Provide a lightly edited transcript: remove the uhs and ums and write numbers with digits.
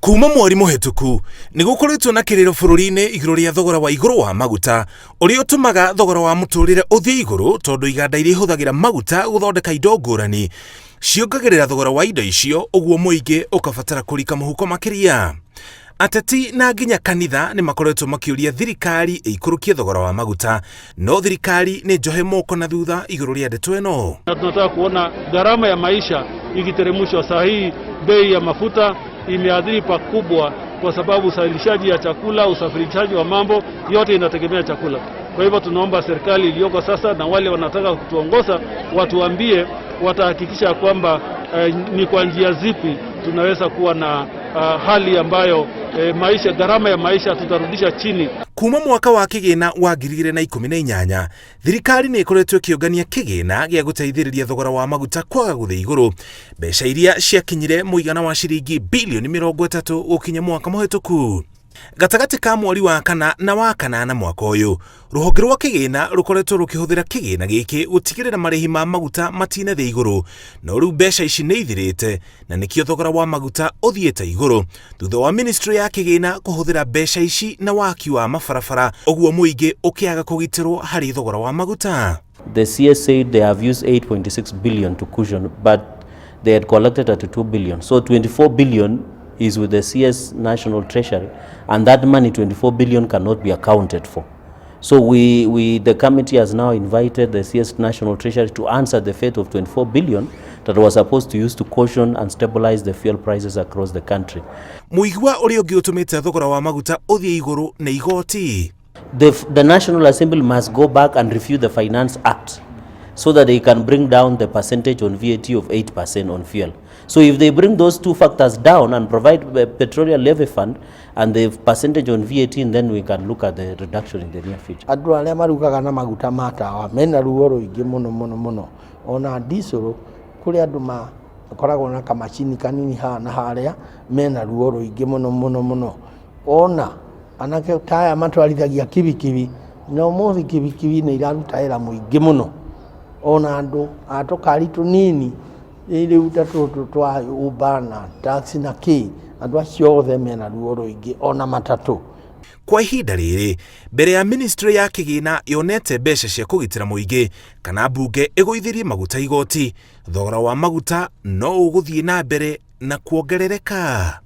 Kuma mweri mũhĩtũku nĩ gũkoretwo na kĩrĩro bũrũri-inĩ igũrũ rĩa thogora wa igũrũ wa maguta ũrĩa ũtũmaga thogora wa mũtũrĩre ũthiĩ igũrũ tondũ iganda iria ihũthagĩra maguta gũthondeka indo ngũrani ciongagĩrĩra thogora wa indo icio ũguo mũingĩ ũkabatara kũrika mũhuko makĩria. Ateti na nginya kanitha nĩ makoretwo makĩũria thirikari ĩikũrũkie thogora wa maguta no thirikari nĩ njohe moko na thutha igũrũ rĩa ndeto ĩno. Na tunataka kuona gharama ya maisha ikiteremshwa. Saa hii bei ya mafuta imeathiri pakubwa, kwa sababu uzalishaji ya chakula, usafirishaji wa mambo yote inategemea chakula. Kwa hivyo tunaomba serikali iliyoko sasa na wale wanataka kutuongoza watuambie watahakikisha kwamba ni kwa njia zipi tunaweza kuwa na hali ambayo maisha, gharama ya maisha tutarudisha chini. Kuma mwaka wa kĩgĩna wa 2018 thirikari nĩ ĩkoretwo ĩkĩũngania kĩgĩna gĩa gũteithĩrĩria thogora wa maguta kwaga gũthiĩ igũrũ, mbeca iria ciakinyire mũigana wa ciringi bilioni 30 gũkinya mwaka mũhĩtũku. Gatagatĩ ka mweri wa kana na wa kanana mwaka ũyũ, rũhonge rwa kĩgĩna rũkoretwo rũkĩhũthĩra kĩgĩna gĩkĩ gũtigĩrĩra marĩhi ma maguta matinathiĩ igũrũ, no rĩu mbeca ici nĩ ithirĩte na nĩkĩo thogora wa maguta ũthiĩte igũrũ thutha wa ministry ya kĩgĩna kũhũthĩra mbeca ici na waki wa mabarabara, ũguo mũingĩ ũkĩaga kũgitĩrwo harĩ thogora wa maguta. The CS said they have used 8.6 billion to cushion, but they had collected 32 billion. So 24 billion is with the CS National Treasury, and that money, 24 billion, cannot be accounted for. So the committee has now invited the CS National Treasury to answer the fate of 24 billion that was supposed to use to caution and stabilize the fuel prices across the country. Mũigua ũrĩa ũngĩ ũtũmĩte thogora wa maguta ũthiĩ igũrũ nĩ igoti. The National Assembly must go back and review the Finance Act so that they can bring down the percentage on VAT of 8% on fuel. So if they bring those two factors down and provide the petroleum levy fund and the percentage on VAT, then we can look at the reduction in the near future. Andũ arĩa marugaga na maguta ma tawa mena ruo rũingĩ mũno mũno mũno, ona diesel kũrĩ andũ makoragwo na kamacini kanini haha na harĩa mena ruo rũingĩ mũno mũno mũno, ona anake ta aya matwarithagia kibikibi na ũmũthĩ kibikibi nĩ iraruta wĩra mũingĩ mũno, ona andũ a tũkari tũnini rĩu ta tũtũ twa Uber na taxi na kĩ, andũ acio othe mena ruo rũingĩ ona matatũ. Kwa ihinda rĩrĩ mbere ya ministry ya kĩgĩna yonete mbeca cia kũgitĩra mũingĩ kana mbunge ĩgũithĩrie maguta igoti, thogora wa maguta no ũgũthiĩ na mbere na kuongerereka.